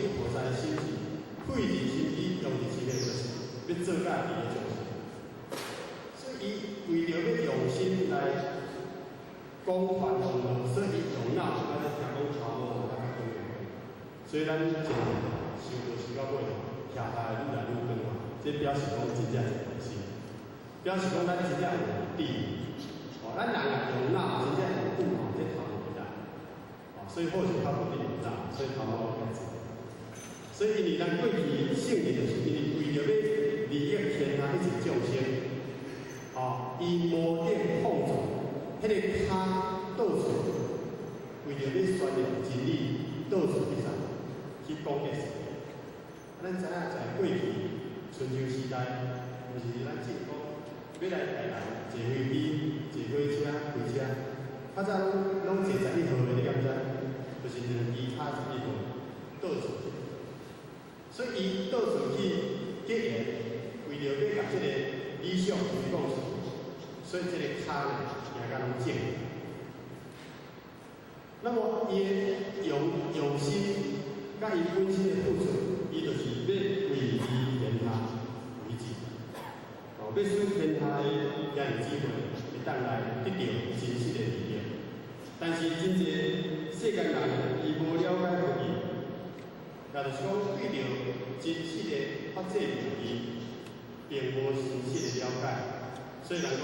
日菩薩的心是費盡心機，用盡心機，就是欲做家己的眾生。所以伊為著欲用心來廣傳弘道，所以伊用腦，咱咧聽講頭毛較較長。所以咱前修道修到尾，徛來愈來愈長嘛，這表示講真正是用心，表示講咱真正有智慧。哦，咱人若用腦，真正用久吼，這頭毛會來。哦，所以好是較無得用腦，所以頭毛較濟。所以因為咱過去聖人就是因為為著欲利益天下一切眾生，哦，伊無頂放縱，彼個跤倒出，為著欲宣揚真理，倒出去啥？去講解釋。咱知影在過去春秋時代，毋是咱進講欲來台南坐飛機、坐火車、開車，較早攏攏坐11號的，你敢知？就是兩支跤11號倒出去。所以伊倒出去結緣，為著欲共這个理想推廣出去，所以這个跤呢，行甲攏正。那麼伊的用用心，佮伊本身的付出，伊就是欲為利天下為志，哦，欲使天下的兄弟姊妹會當來得著真實的利益。但是真濟世間人伊無了解佛義，也就是講對著真實的法界義，並無真實的了解。所以人講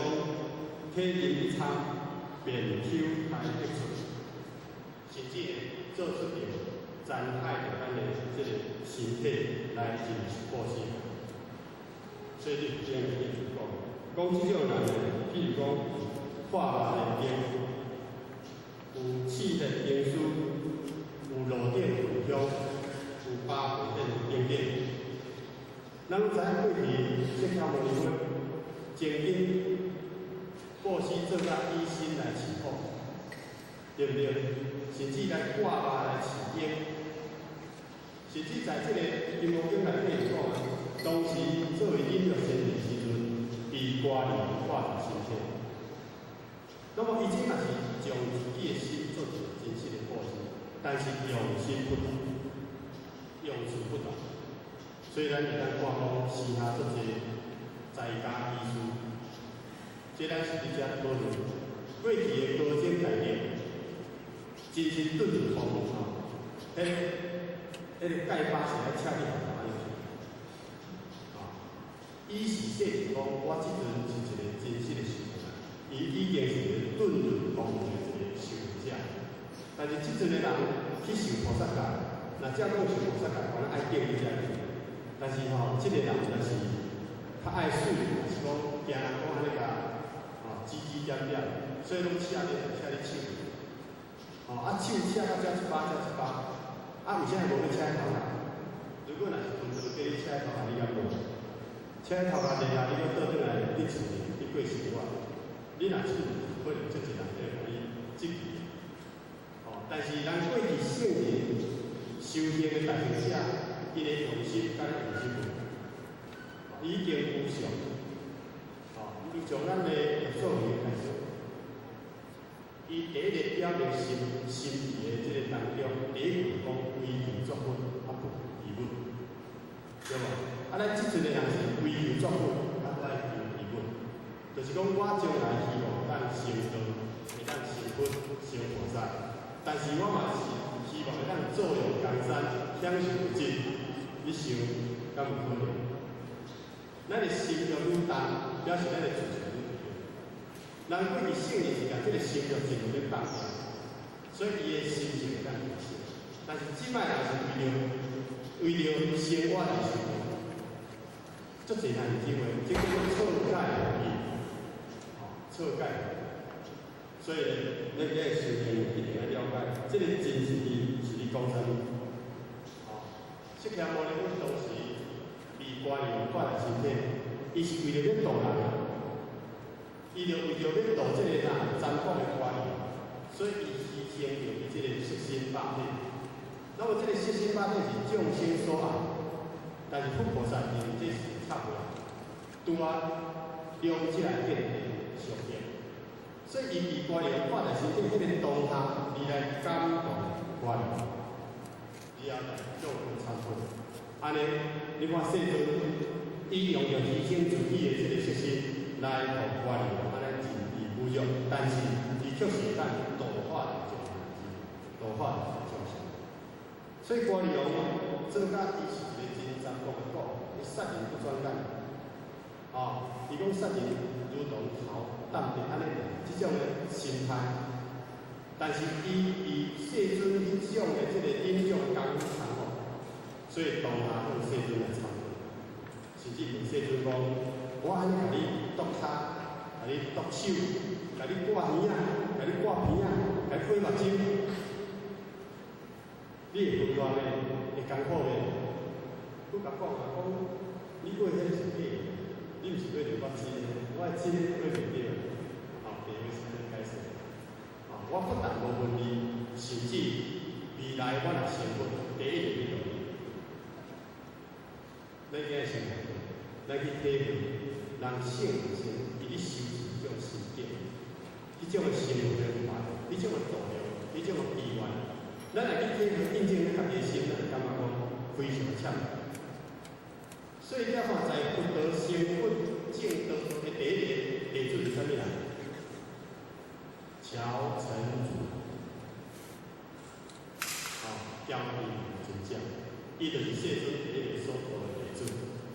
體認一參，便抽開得出，甚至做出著殘害著咱的這个身體來進行布施。所以你經一直講，講這種人呢，譬如講破肉的經，有刺的經書，有爐頂焚香，有八寶殿等等。咱知影過去釋迦牟尼佛曾經布施做甲以身來飼虎，對毋對？甚至來割肉來飼鷹，甚至在這个《金剛經》內底講啊，當時作為引藥仙人時陣，被瓜離掛在身體。那麼伊這嘛是將自己的心做一個真實的布施，但是用心不同，用處不同。所以咱會當看講，時下足濟在家居士，這咱是佇遮討論過去的高僧大德，真實頓入佛門吼，彼个蓋巴是愛車你頭安呢啊，伊是說是講，我這陣是一個真實的修行人，伊已經是一個頓入佛門的一個修行者。但是這陣的人去受菩薩戒，若這講受菩薩戒，可能愛敬你才去。但是吼，這個人若是較愛媠，是講驚人講按呢共吼指指點點，所以攏車咧車咧手。吼啊手車到遮一巴，遮一巴，啊為啥無欲車頭殼？如果若是分道叫你車頭殼，你敢無？車頭殼熱啊，你閣倒轉來你厝裡，你過生活。你若出可能足濟人會共你質疑。吼，但是咱過去聖人修行的大乘者，伊的用心佮咱用心無仝，已經有相。吼，就從咱的六祖壇開始，伊第一個表明心心意的這個當中，第一句講唯求作佛，啊不求其物，對無？啊，咱這陣的人是唯求作佛，啊不愛求其物，就是講我將來希望會當成道，會當成佛、成菩薩，但是我嘛是希望會當坐擁江山，享受物質。你想敢有可能？咱的心欲愈重，表示咱的追求愈懸。人過去聖人是共這个心欲盡量欲放下，所以伊的心情會當提升。但是這擺人是為著生活而生活，足濟人是這話，這叫做錯解佛義，吼，錯解。所以咧，咱這個修行一定愛了解，這个真實義是咧講啥物？吼，釋迦牟尼佛當時被關於掛在身體，伊是為著欲度人，伊就為著欲度這個啥占卜的關係，所以伊犧牲著伊這個色身肉體。那麼這個色身肉體是眾生所愛，但是佛菩薩認為這是差無，拄啊兩者的見地相應，所以伊被關於掛在身體彼個當下，伊來感動關，伊了來向佛懺悔。按呢，你看世尊，伊用著犧牲自己的這個色身來予歌利王按呢盡地侮辱，但是伊卻是會當度化這個人，度化眾生。所以歌利王做甲伊是一個真殘酷的講，伊殺人不轉眼。哦，伊講殺人如同頭抌地按呢，這種的心態。但是伊以世尊彼種的這個忍辱功夫吼，所以當下向世尊來懺悔，甚至問世尊講：我按呢共你剁跤，共你剁手，共你割耳仔，共你割鼻仔，共你開目睭，你會甘願袂？會艱苦袂？閣共講啊，講你過彼是假，你毋是過著我真的，我的真的過袂著，吼，第二是按呢解釋。我不但無問你，甚至未來我若成佛，第一個去度你。咱今日先來，咱去體會人聖人伊咧修持這種心境，彼種的心有變化，彼種的度量，彼種的機緣。咱若去體會印證咱家己的心，咱會感覺講非常愆。所以你看，在佛道成佛證道的第一個弟子是啥物人？憍陳如，哦，憍陳尊者，伊就是世尊第一個所度的弟子。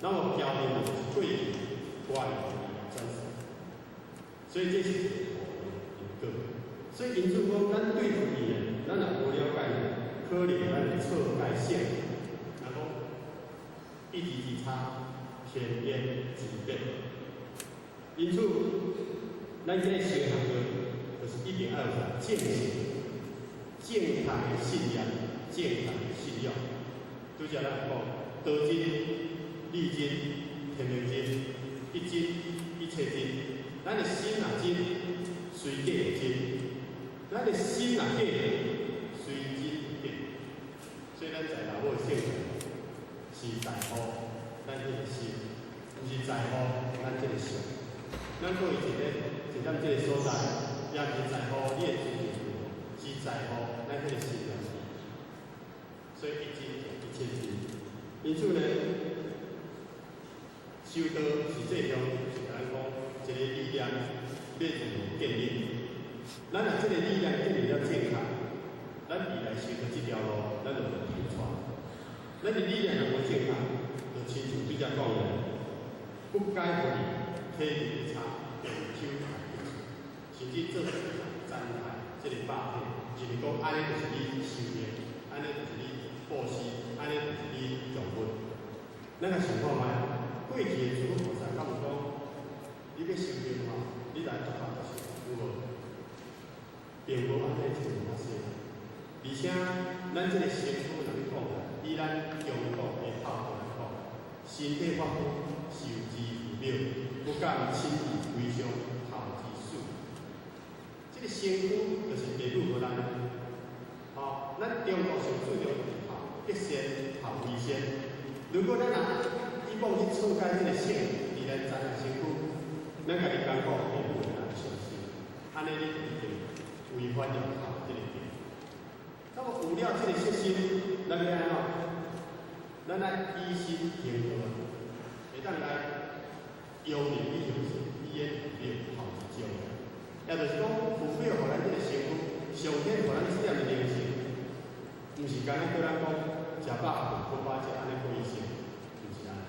那麼憍陳就是過去歌利王的轉世，所以這是一個因果。所以因此講，咱對佛語呢，咱若無了解，可能咱會錯解聖。若講一字之差，天淵之別。因此，咱這個修行的，就是一定愛有啥正信、正確的信念、正確的信仰。拄才咱講，道真、理真、天命真、一真、一切真。咱的心若真，隨假會真；咱的心若假，隨真假。所以咱在老母的聖是在乎咱這個心，毋是在乎咱這個相。咱過去一個一點這個所在，也毋是在乎你的尊重，是在乎咱彼個心念。所以一真一切真。因此呢，修道實際上是咱講一個理念欲如何建立。咱若這個理念建立了正確，咱未來修道這條路，咱就無偏錯。咱的理念若無正確，就親像拄才講的，不解佛理，體認不差，便手不出，甚至做殘害這個百姓，就是講按呢就是你修行，按呢就是你布施，按呢就是你供佛。咱來想看覓，過去的諸佛菩薩敢有講，你欲修行吼，你來剁腳剁手，有無？並無按呢情形發生。而且，咱這個身軀來講，以咱中國的孝道來講，身體髮膚受之父母，不敢輕易為上孝之事。這個身軀就是父母予咱的。吼，咱中國上注重就是孝，德善孝為先。如果咱若以往去錯解這個聖，而來殘害身軀，咱家己艱苦，父母會當傷心。按呢你已經違反了孝這個義。那麼有了這個色身，咱欲按怎？咱愛以身行道，會當來用力去行善，以言父母孝之終。也就是講，父母予咱這個身軀，上天予咱這點的靈性，毋是干焦叫咱講食飽睏，睏飽食，按呢過一生，毋是按呢。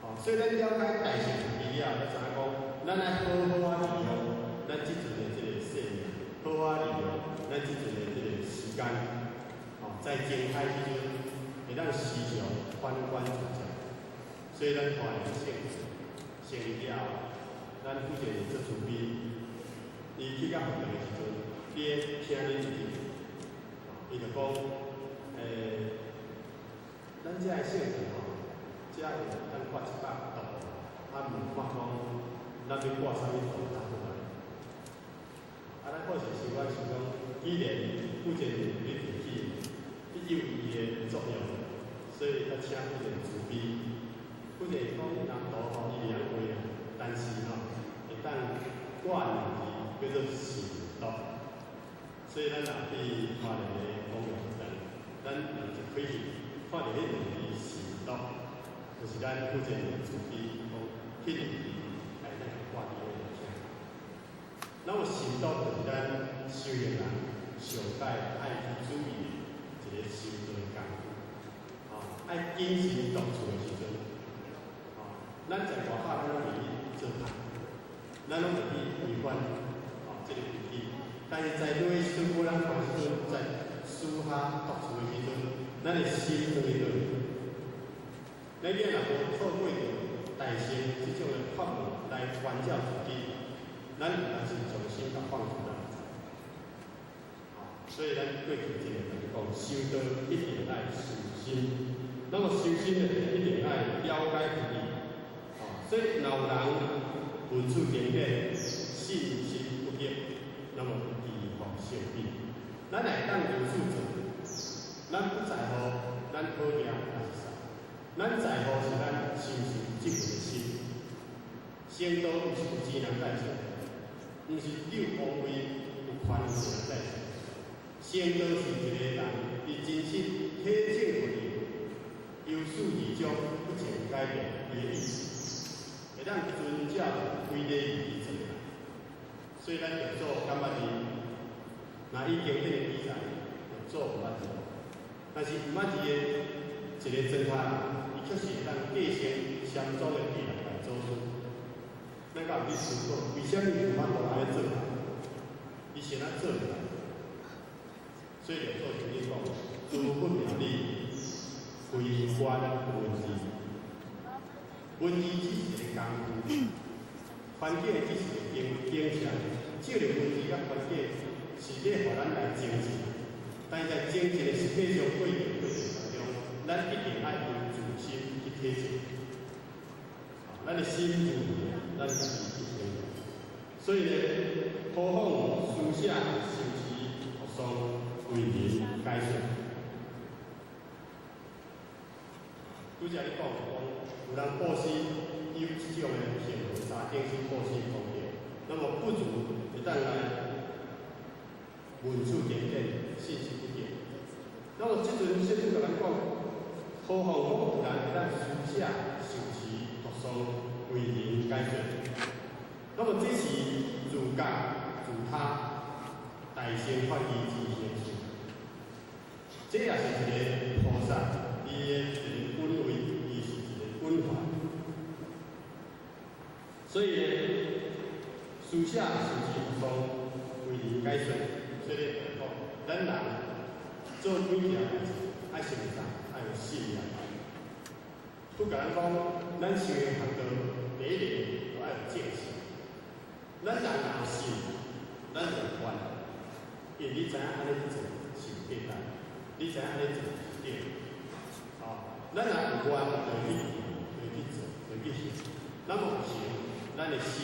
哦，所以咱了解大乘義了，咱知影講，咱愛好好仔利用咱這陣的這個生命，好好利用咱這陣的這個時間，哦，在靜海時陣，會當時常反觀自照。所以咱看聖成了，咱負責人做慈悲，伊去到佛堂的時陣，佇咧聽恁一句，伊就講，咱遮的聖人吼，遮有當掛100度，啊問看講，咱欲掛啥物度較好啊？啊，咱好是想講想講，既然負責人欲提起，伊有伊的作用，所以才請負責人慈悲。負責人講，若度吼，伊會曉畫，但是吼，會當掛兩字叫做善度。所以咱若去花蓮的公園，咱咱有一開去看著彼兩字信道，就是咱負責人慈悲講，彼兩字愛咱掛佇咧聽。那麼信道就是咱修行人上界愛去注意的一個修道的工夫，吼，愛謹慎獨處的時陣，吼，咱在外口咱攏袂去做歹，咱攏袂去違反吼這個規矩，但是在內師無人看的時陣，在私下獨處的時陣，咱的心轉去佗？咱囝若無透過著大乘這種的法門來關照自己，咱有當時將心共放出來。所以咱過去一個同你講，修道一定愛修心，那麼修心呢，一定愛了解自己。所以若有人聞處經典，信心不逆，那麼疑惑成彼。咱會當如此做，咱不在乎咱好業還是啥，咱在乎是咱修行這份的心。成道毋是有錢人才做，毋是你有王位有權勢人才做。成道是一個人伊真實體證佛理，由始至終不曾改變伊的意志，會當遵照規禮去做。所以咱六祖敢捌字，若以經典的記載，六祖毋捌字，但是毋捌字的一個莊下人，伊卻是會當繼承禪宗的第六代祖師。咱敢有去思考，為啥物有法度按呢做？伊是按怎做來？所以六祖曾經講：諸佛妙理，非關文字，文字只是一個工具，環境只是一個景景象。這個文字佮環境是咧予咱來精進，但是在精進的實際上過程當中，咱一定愛用自心去體證。咱的心如何，咱家己去體會。所以呢，何況施捨受持讀誦為人解說。拄才咧講講，有人布施有這種的恆河沙等身布施功德，那麼不如會當來聞處經典，信心不變。那麼這陣聖祖共咱講，何況講有人會當施捨受持讀誦為人解說。那麼這是自覺自他大乘法義之行事，這也是一個菩薩伊的一個本位，伊是一個本懷。所以施捨受持讀誦為人解說，所以講，咱人做每件代誌，愛先啥？愛有信念。佛共咱講，咱修行學道，第一個就愛有正信。咱人若有信，咱就有願，因為你知影按呢去做是有價值，你知影按呢做是對。哦，咱若有願，就會去，就會去做，就會去行。咱無行，咱的心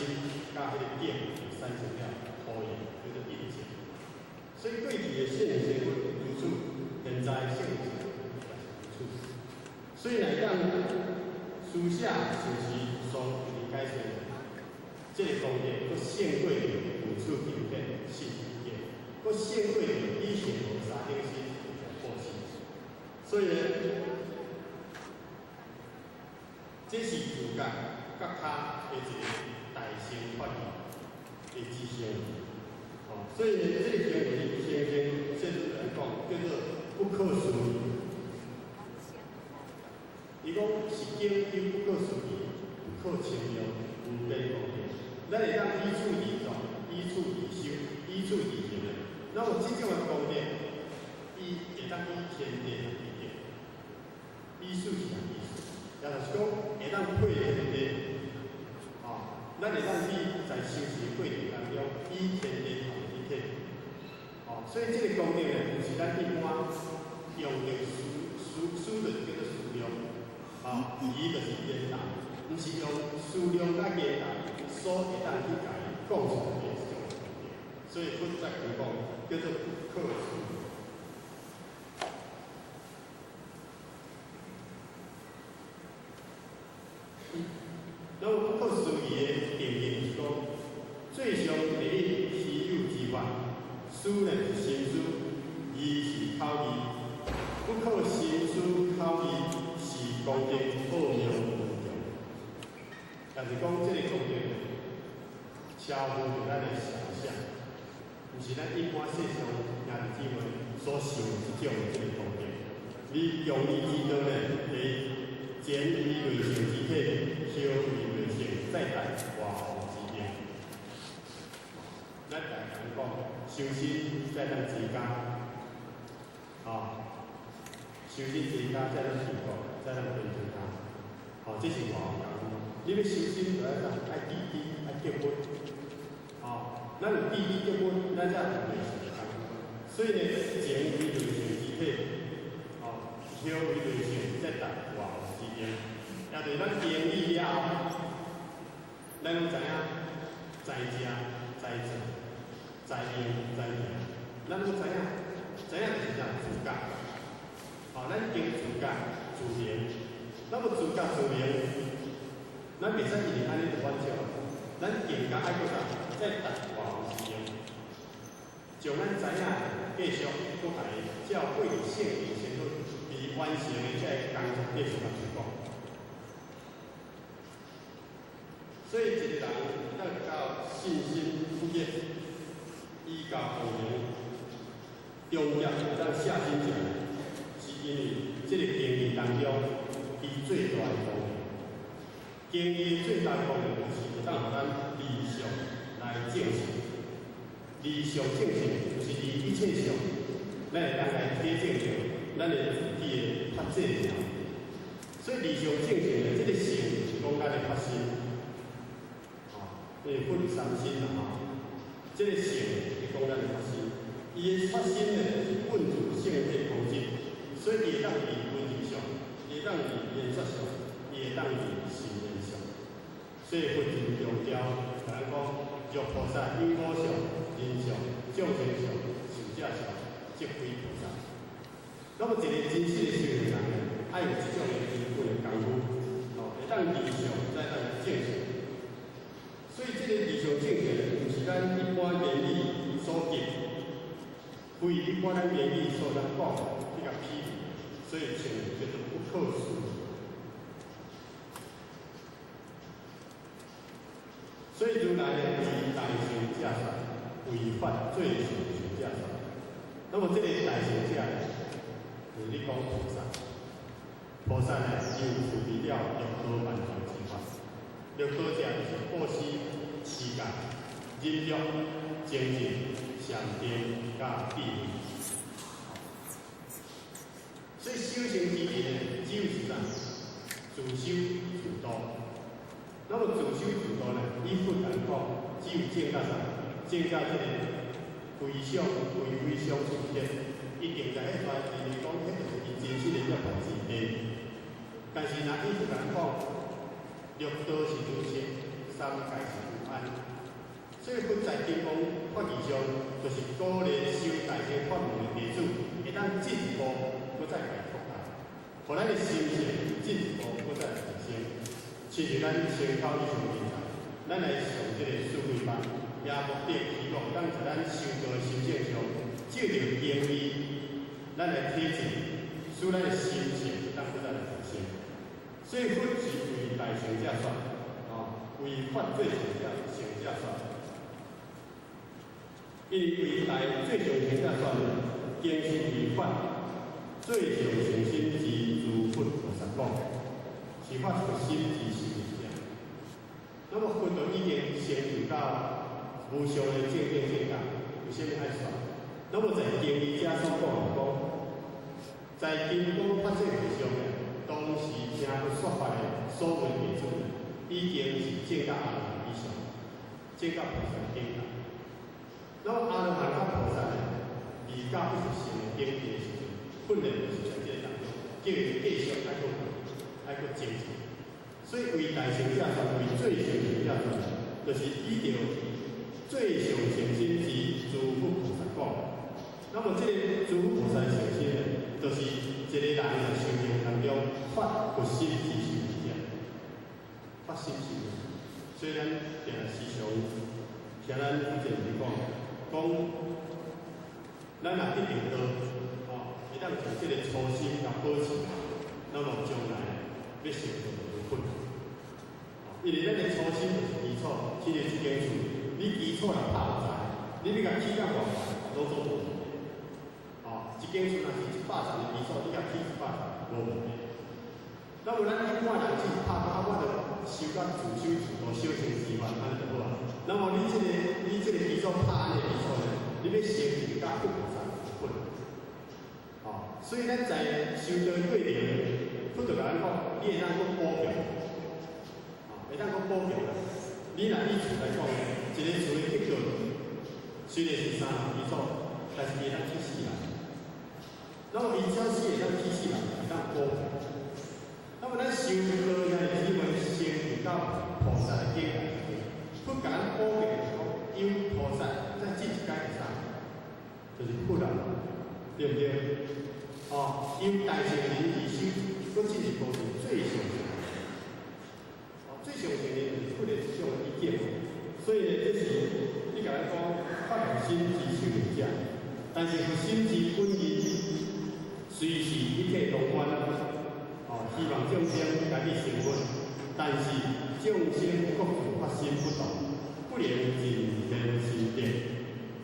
佮彼個境就產生了呼應，叫做印證。所以過去的聖賢聖如此，現在聖賢也是如此。所以來講，施捨受持讀誦為解說，這個功德，閣勝過著聞處經典信心，閣勝過著以恆河沙等身布施。所以呢，這是自覺覺他的一個大乘法義的之行。哦，所以呢，這個行為行行，聖祖來講叫做不可思議。伊講是經有不可思議，不可稱量，無邊無際。咱會當依處而作，依處而修，依處而行的。那麼這種的功德，伊會當以天地為得，意思是啥意思？也就是講，會當配天地，哦，咱會當去在修持過程當中，以天地同一體，哦，所以這個功德呢，毋是咱一般用著思思思就是叫做思量，哦，伊就是言談，毋是用思量佮言談所會當去共伊講出來的這種功德，所以佛才講叫做不可思議。那麼不可思議的定義是講，最上第一稀有之法，思呢是心思，議是口議，不可但是講這个功德超乎著咱的想象，毋是咱一般世上兄弟姊妹所想的這種的這个功德。你用你之道呢，會前為類性之體，後為類性，再達外王之境。咱大家講，修身才當齊家，吼，修身齊家才當治國，才當平天下。吼，這是外王功夫。你欲修身，就愛啥？愛知己，愛得佛。吼，咱有知己得佛，咱才有類性的功夫。所以呢，前為類性之體，吼，後為類性，再達外王之境。也就是咱經歷了後，咱攏知影，知食、知做、知用、知行，咱攏知影，知影就是啥？自覺。吼，咱已經自覺自明，那麼自覺自明，咱袂使一直按呢就滿足，咱更加愛閣啥？再達外王之境，將咱知影繼續閣共伊照過去聖言先去未完成的這个工作繼續共推廣。所以一个人會當到信心不滅，依教奉行，終結會當下心者，是因為這个經義當中，伊最大的功能。經義最大的功能就是會當予咱離相來證實，離相證實就是離一切相，咱會當來體證著咱的自己的法際了。所以離相證實的這个性是講咱的法身，吼，因為佛三身嘛吼，這个性是講咱的法身，伊的法身呢是本自性體空寂，所以伊會當離文字相，伊會當離言說相，伊會當離心念相。所以佛真強調，共咱講，若菩薩有我相、人相、眾生相、壽者相，則非菩薩。那麼一个真實的修行人呢，愛有這種的基本的功夫，吼，會當離相，再當證相。所以這个離相證相，毋是咱一般言語所及，非一般咱言語所當講去共比擬，所以稱叫做不可思議。所以如來呢，為大乘者說，為法最上乘者說。那麼這个大乘者呢，就是咧講菩薩。菩薩呢，伊有具備了六道萬行之法。六道者就是布施、持戒、忍辱、精進、禪定、佮智慧。所以修行之人呢，只有是啥？自修自度。那麼自修自度呢？以佛來講，只有證到啥？證到這个非想非非想處天，一定在彼塊，就是講，彼就是伊真實的涅槃之地。但是若以佛來講，六道是如色，三界是如安。所以佛在金剛法義上，就是鼓勵修大乘法門的弟子，會當進一步閣再來擴大，予咱的心性進一步閣再來提升。親像咱清口以上人才，咱來上這个四季班，也目的希望當在咱修道的心境上，借著經義，咱來體證，使咱的心性當閣再來提升。所以佛是為大乘者說，哦，為法最上者乘者說。因為為大最上乘者說呢，經是為法最上乘心之諸佛菩薩講，是發佛心之修行者。那麼佛都已經成就到無上的正等正覺，為啥物愛說？那麼在經義者所講的講，在金剛法界會上呢，當時聽佛說法的所聞弟子，已經是證到阿羅漢以上，證到菩薩頂界。那麼阿羅漢佮菩薩呢，離到不是聖的頂界的時陣，訓練就是在這个當中，叫伊繼續愛閣愛閣精進。所以為大乘者說，為最上乘者說，就是依著最上乘心之諸佛菩薩講。那麼這个諸佛菩薩的乘心呢，就是一个人在修行當中發佛心之修行者，發心修行。所以咱定定時常聽咱福建人講，講咱若得著道，吼，會當將這个初心共保持，那麼將來欲成道就無困難。因為咱的初心就是基礎，親像一間厝，你基礎若拍無在，你欲共起甲偌懸，攏總無問題。哦，一間厝若是100層的基礎，你共起100層無問題。那麼咱一般人只是拍講，我著修甲自修自度小乘之法，按呢就好啊。那麼你這個基礎拍按呢基礎呢，你欲成就甲佛菩薩困難。哦，所以咱在修道過程，佛就共咱講，你會當閣補強，哦，會當閣補強啦。你若以厝來講，一個厝的結構雖然是三樓基礎，但是會當起四樓。那麼伊只要是會當起四樓，會當補強。那麼咱修道兄弟姊妹成就到菩薩的境界時陣，佛共咱保證講，有菩薩再進一階是啥？就是佛啊，對毋對？哦，由大乘人而修，閣進一步是最上乘。哦，最上乘的就是佛的這種意境。所以呢，這是你共咱講發心之修行者，但是佛心之本意，雖是一切同觀。哦，希望眾生家己成佛，但是眾生各自發心不同，不能盡現心德，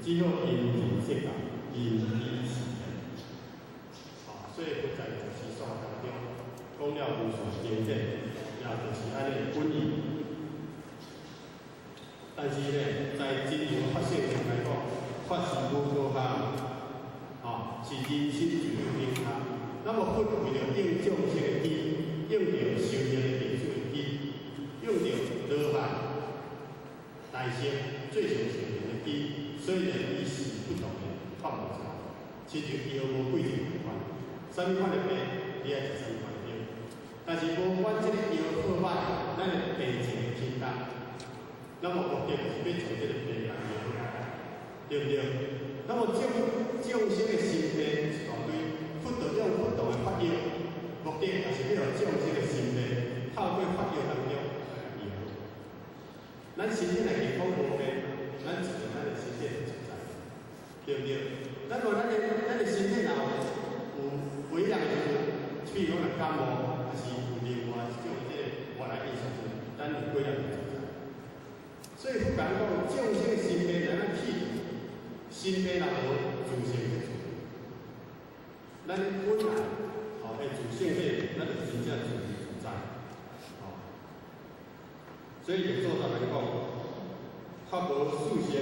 只好因人設教，因機施言。哦，所以佛在祖師說當中講了無數經典，也就是按呢本意。但是呢，在真如法性上來講，法是無過項，哦，是人心自有頂跤。那麼佛為著應眾生的機，應著修行的弟子的機，應著羅漢大乘最上乘人的機，所以呢，伊是不同的法無差，親像藥無貴賤仝款，啥物款的病，你愛食啥物款的藥。但是無管這个藥好歹，咱的病情會輕重，那麼目的就是欲將這个病共醫好，對毋對？那麼眾生的心病一大堆，佛就用不同的法藥，目的也是欲予眾生的心病透過法藥當中來醫好。咱身體若健康無病，咱自然咱的身體就自在，對毋對？咱無咱的身體若有微恙的時陣，比如講若感冒，還是有另外一種這個外來因素，咱會過來毋自在。所以佛講講眾生的心病，咱去除，心病若無自性去除。咱本來吼的自性體，咱就真正自由自在，吼。所以就做來講，法無四乘，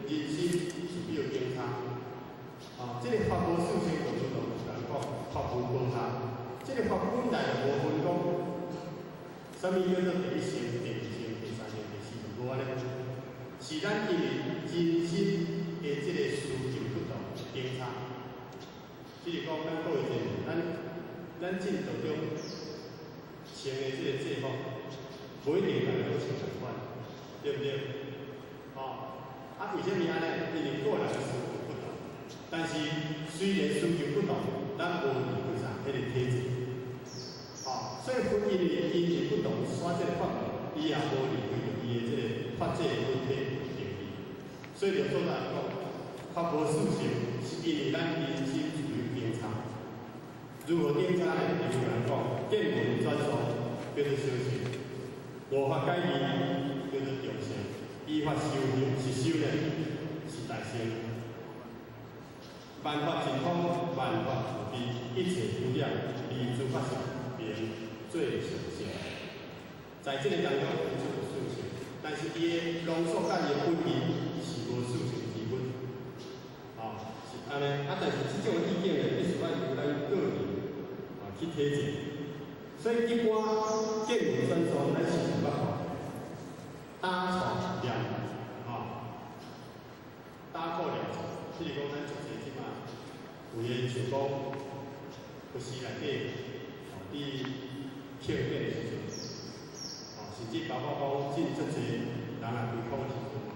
人心是比較頂跤。啊，這個法無四乘，就是講法無高下。這個法本來就無分講，啥物叫做第一乘、第二乘、第三乘、第四乘，無按呢。是咱因為人心的這個需求不同，頂跤。比如講，咱各位者，咱進道中穿的這個制服，無一定逐个攏穿仝款，對毋對？哦，啊，為啥物按呢？因為個人需求不同。但是雖然需求不同，咱無離開啥？彼個體制。哦，所以佛因為因為不同，說這個法門，伊也無離開著伊的這個法界本體定義。所以就做來講，法無四乘，是因為咱人心自有頂差。如何頂差呢？就是人講，見聞轉數叫做小乘，五法解義叫做中乘，依法修行是修呢，是大乘。萬法盡空，萬法自悲，一切諸點離諸法相，名最上乘。在這個當中，提出四乘，但是伊的濃縮佮伊的本意是無四乘之分，哦，是按呢。啊，但是這種意見呢，必須愛由咱個人啊去體證。所以一般見聞轉數，咱是有捌看，打錯念，吼，打鼓念咒，譬如講咱足濟這馬有的像講，佛寺內底，哦，佇慶典的時陣，哦，甚至包括講進足濟人來開講的時陣，